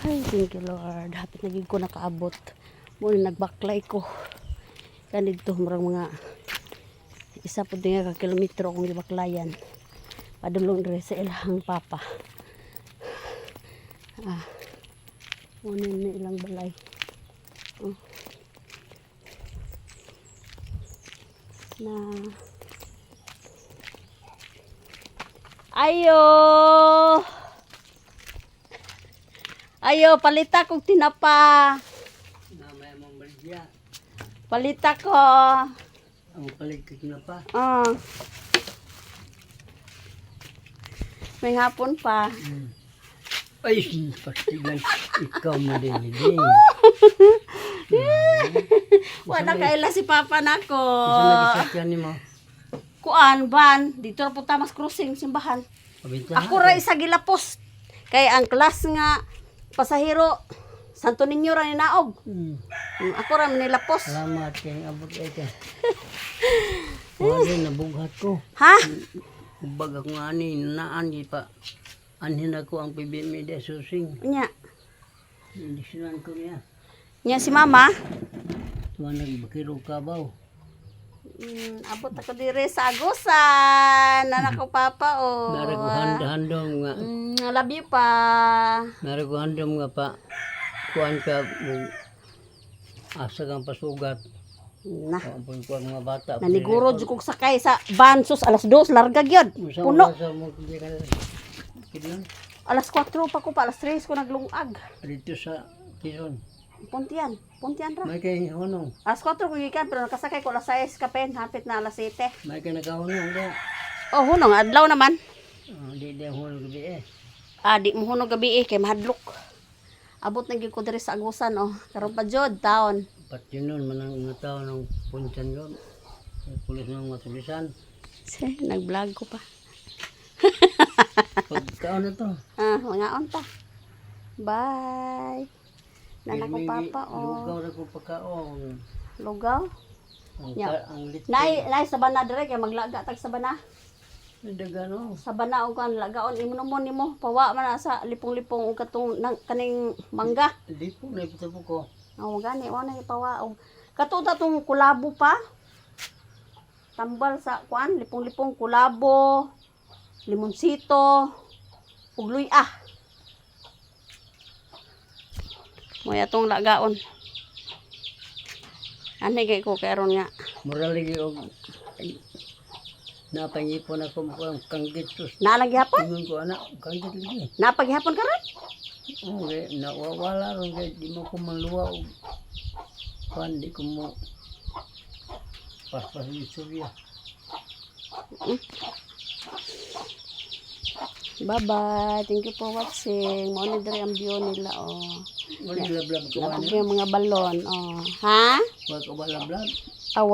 Ay, thank you, Lord. Hapit na gyud ko nakaabot. Mao ni nagbaklay ko. Kanidto murag mga isa po din ka kilometro akong gibaklayan. Padulong diri sa ilang papa. Ah. Mao ni ilang balay. Oh. Na Ayo. Ayo, palita kog tinapa. Na may mong baligya. Palita ko. Ang paligid na pa. Ah. May hapon pa. Ay, pastilan. Ikaw mo din. Hindi. Wala kaila si Papa nako. Isa nagisakyan ni mo. Kuan van dito ra po tamas crossing simbahan. Abinta. Ako ra isa gilapos. Kay ang class nga pasahero Santo Niño ra ni naog. Ako ra nilapos. Salamat kay abot ay ka. Wala nabughat ko. Ha? Ubag ako nga ani, naan di pa. Anhin ako ang PBM de susing. Nya. Indisinan ko niya. Nya si Mama. Tuwa nagbakiro kabaw. Abot ako dire sa Agusan. Anak ko, Papa, oh. Nara ko handa-handom nga. Love you pa. Nara ko handom nga pa. Kuan ka mo asa kang pasugat. Na. Ang kuan mga bata. Naniguro jud kog sakay sa van sus alas 2 larga gyud. Puno. Puno. Sa mo di ka kidlan. Alas 4 pa ko pa, alas 3 ko naglungag. Dito sa Quezon. Pontian, Pontian ra. May kay hunong. Alas 4 ko gikan pero nakasakay ko alas 6 kapen, hapit na alas 7. May kay nakahunong da. Oh, hunong adlaw naman. Ah, di di hunong gabi eh. Ah, di mo hunong gabi eh kay mahadlok. Abot na gyud ko diri sa Agusan oh. Karon pa jud taon. Pati nun, manang mga tao ng punsan yun. May pulis ng mga tulisan. Se, nag-vlog ko pa. Pagkaon na to. Ah, mga on ta. Bye. Nana ko papa oh. Lugaw na ko pagkaon. Lugaw. Ang, Nya. ang litro. Nay, nay sabana dire kay maglaga tag sabana. Dagano. Sabana og kan lagaon imo mo nimo pawa man na sa lipong-lipong og katong nang, kaning mangga. Di po na ipitapo ko. Oh, gani wa na ipawa og kato ta tong kulabo pa. Tambal sa kuan lipong-lipong kulabo, limonsito, ug luya. Moy atong lagaon. Ani kay ko karon nga. Mura lagi og ay, napangipon ako mo ang kanggit sus. Naa lang gihapon? Ingon ko anak, kanggit lagi. Naa pa gihapon karon? Okay, nawawala ron kay di mo ko manluwa og kuan di ko mo paspas ni istorya. Bye-bye. Thank you for watching. Mao ni diri ang view nila oh. Wala lablab ko Lapag ano. yung mga balon oh. Ha? Wala ko ba lablab?